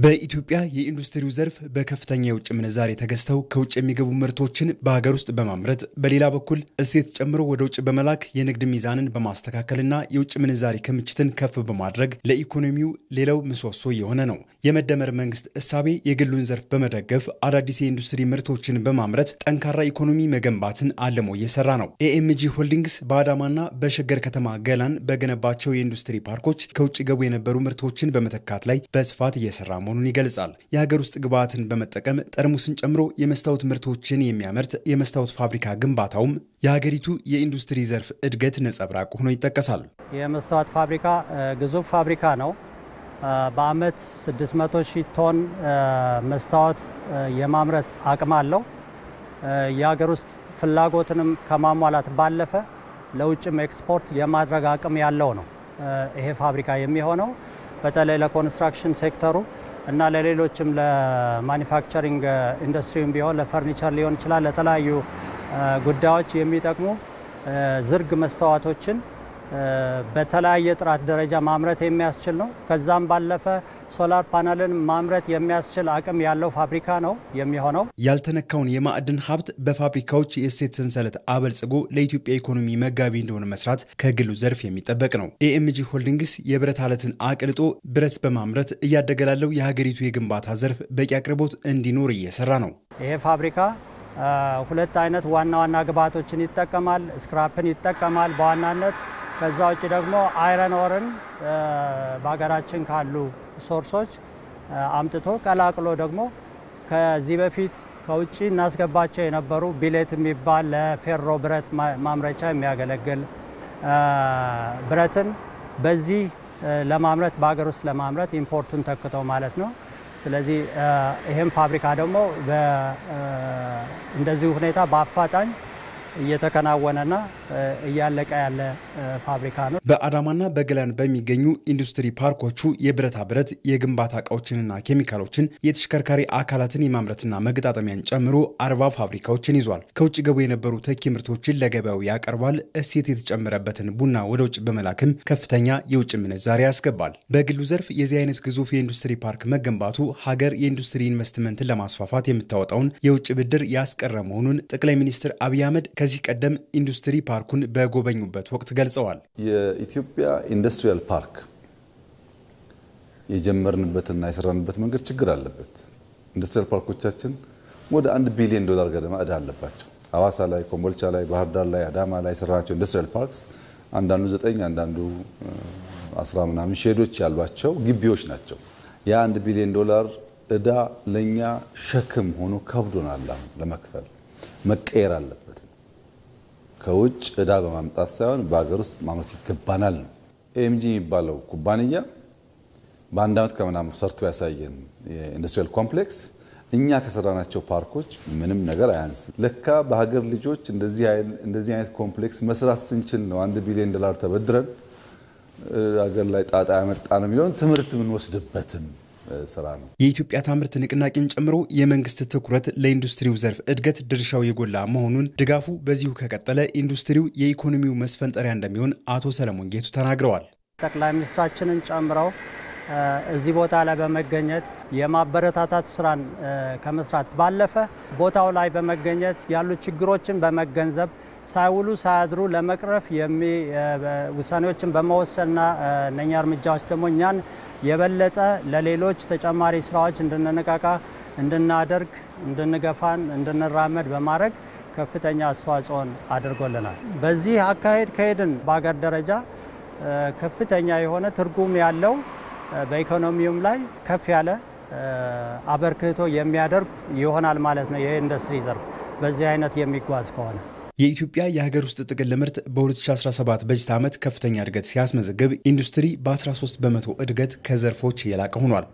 በኢትዮጵያ የኢንዱስትሪው ዘርፍ በከፍተኛ የውጭ ምንዛሬ ተገዝተው ከውጭ የሚገቡ ምርቶችን በሀገር ውስጥ በማምረት፣ በሌላ በኩል እሴት ጨምሮ ወደ ውጭ በመላክ የንግድ ሚዛንን በማስተካከልና የውጭ ምንዛሬ ክምችትን ከፍ በማድረግ ለኢኮኖሚው ሌላው ምሰሶ የሆነ ነው። የመደመር መንግስት እሳቤ የግሉን ዘርፍ በመደገፍ አዳዲስ የኢንዱስትሪ ምርቶችን በማምረት ጠንካራ ኢኮኖሚ መገንባትን አልሞ እየሰራ ነው። ኤኤምጂ ሆልዲንግስ በአዳማና በሸገር ከተማ ገላን በገነባቸው የኢንዱስትሪ ፓርኮች ከውጭ ገቡ የነበሩ ምርቶችን በመተካት ላይ በስፋት እየሰራ መሆኑን ይገልጻል። የሀገር ውስጥ ግብዓትን በመጠቀም ጠርሙስን ጨምሮ የመስታወት ምርቶችን የሚያመርት የመስታወት ፋብሪካ ግንባታውም የሀገሪቱ የኢንዱስትሪ ዘርፍ እድገት ነጸብራቅ ሆኖ ይጠቀሳል። የመስታወት ፋብሪካ ግዙፍ ፋብሪካ ነው። በአመት 600 ሺህ ቶን መስታወት የማምረት አቅም አለው። የሀገር ውስጥ ፍላጎትንም ከማሟላት ባለፈ ለውጭም ኤክስፖርት የማድረግ አቅም ያለው ነው። ይሄ ፋብሪካ የሚሆነው በተለይ ለ construction sector ኡ እና ለሌሎችም ለ manufacturing ኢንዱስትሪም ቢሆን፣ ለፈርኒቸር ሊሆን ይችላል፣ ለተለያዩ ጉዳዮች የሚጠቅሙ ዝርግ መስተዋቶችን በተለያየ ጥራት ደረጃ ማምረት የሚያስችል ነው። ከዛም ባለፈ solar panel ን ማምረት የሚያስችል አቅም ያለው ፋብሪካ ነው የሚሆነው። ያልተነካውን የማዕድን ሀብት በፋብሪካዎች የእሴት ሰንሰለት አበልጽጎ ለኢትዮጵያ ኢኮኖሚ መጋቢ እንደሆነ መስራት ከግሉ ዘርፍ የሚጠበቅ ነው። ኤኤምጂ ሆልዲንግስ የብረት አለትን አቅልጦ ብረት በማምረት እያደገ ላለው የሀገሪቱ የግንባታ ዘርፍ በቂ አቅርቦት እንዲኖር እየሰራ ነው። ይሄ ፋብሪካ ሁለት አይነት ዋና ዋና ግብዓቶችን ይጠቀማል። Scrap ን ይጠቀማል በዋናነት። ከዛ ውጭ ደግሞ iron ore ን በሀገራችን ካሉ source ኦች አምጥቶ ቀላቅሎ ደግሞ ከዚህ በፊት ከውጭ እናስገባቸው የነበሩ billet የሚባል ለፌሮ ብረት ማምረቻ የሚያገለግል ብረትን በዚህ ለማምረት፣ በሀገር ውስጥ ለማምረት import ኡን ተክቶ ማለት ነው። ስለዚህ ይህም ፋብሪካ ደግሞ እንደዚሁ ሁኔታ በአፋጣኝ እየተከናወነና እያለቀ ያለ ፋብሪካ ነው። በአዳማና በገላን በሚገኙ ኢንዱስትሪ ፓርኮቹ የብረታ ብረት፣ የግንባታ እቃዎችንና ኬሚካሎችን፣ የተሽከርካሪ አካላትን የማምረትና መገጣጠሚያን ጨምሮ 40 ፋብሪካዎችን ይዟል። ከውጭ ገቡ የነበሩ ተኪ ምርቶችን ለገበያው ያቀርባል። እሴት የተጨመረበትን ቡና ወደ ውጭ በመላክም ከፍተኛ የውጭ ምንዛሪ ያስገባል። በግሉ ዘርፍ የዚህ አይነት ግዙፍ የኢንዱስትሪ ፓርክ መገንባቱ ሀገር የኢንዱስትሪ ኢንቨስትመንትን ለማስፋፋት የምታወጣውን የውጭ ብድር ያስቀረ መሆኑን ጠቅላይ ሚኒስትር አብይ አህመድ ከዚህ ቀደም ኢንዱስትሪ ፓርኩን በጎበኙበት ወቅት ገልጸዋል። የኢትዮጵያ industrial park የጀመርንበትና የሰራንበት መንገድ ችግር አለበት። Industrial ፓርኮቻችን ወደ 1 ቢሊዮን ዶላር ገደማ እዳ አለባቸው። ሐዋሳ ላይ፣ ኮምቦልቻ ላይ፣ ባህር ዳር ላይ፣ አዳማ ላይ የሰራናቸው industrial parks አንዳንዱ ዘጠኝ፣ አንዳንዱ 10 ምናምን shed ኦች ያሏቸው ግቢዎች ናቸው። ያ 1 ቢሊዮን ዶላር እዳ ለኛ ሸክም ሆኖ ከብዶናል። አሁን ለመክፈል መቀየር አለበት። ከውጭ እዳ በማምጣት ሳይሆን በሀገር ውስጥ ማምረት ይገባናል ነው። ኤኤምጂ የሚባለው ኩባንያ በአንድ ዓመት ከምናምን ሰርቶ ያሳየን የ industrial complex እኛ ከሰራናቸው ፓርኮች ምንም ነገር አያንስም። ለካ በሀገር ልጆች እንደዚህ አይነት complex መስራት ስንችል ነው 1 ቢሊዮን ዶላር ተበድረን ሀገር ላይ ጣጣ ያመጣ ነው የሚለውን ትምህርት የምንወስድበትም ስራ ነው። የኢትዮጵያ ታምርት ንቅናቄን ጨምሮ የመንግስት ትኩረት ለኢንዱስትሪው ዘርፍ እድገት ድርሻው የጎላ መሆኑን፣ ድጋፉ በዚሁ ከቀጠለ ኢንዱስትሪው የኢኮኖሚው መስፈንጠሪያ እንደሚሆን አቶ ሰለሞን ጌቱ ተናግረዋል። ጠቅላይ ሚኒስትራችንን ጨምረው እዚህ ቦታ ላይ በመገኘት የማበረታታት ስራን ከመስራት ባለፈ ቦታው ላይ በመገኘት ያሉ ችግሮችን በመገንዘብ ሳይውሉ ሳያድሩ ለመቅረፍ ውሳኔዎችን በመወሰንና እነኛ እርምጃዎች ደግሞ እኛን የበለጠ ለሌሎች ተጨማሪ ስራዎች እንድንነቃቃ፣ እንድናደርግ፣ እንድንገፋን፣ እንድንራመድ በማድረግ ከፍተኛ አስተዋጽኦን አድርጎልናል። በዚህ አካሄድ ከሄድን በሀገር ደረጃ ከፍተኛ የሆነ ትርጉም ያለው፣ በኢኮኖሚውም ላይ ከፍ ያለ አበርክቶ የሚያደርግ ይሆናል ማለት ነው። የኢንዱስትሪ ዘርፍ በዚህ አይነት የሚጓዝ ከሆነ። የኢትዮጵያ የሀገር ውስጥ ጥቅል ምርት በ2017 በጀት ዓመት ከፍተኛ እድገት ሲያስመዘግብ ኢንዱስትሪ በ13% እድገት ከዘርፎች የላቀ ሆኗል።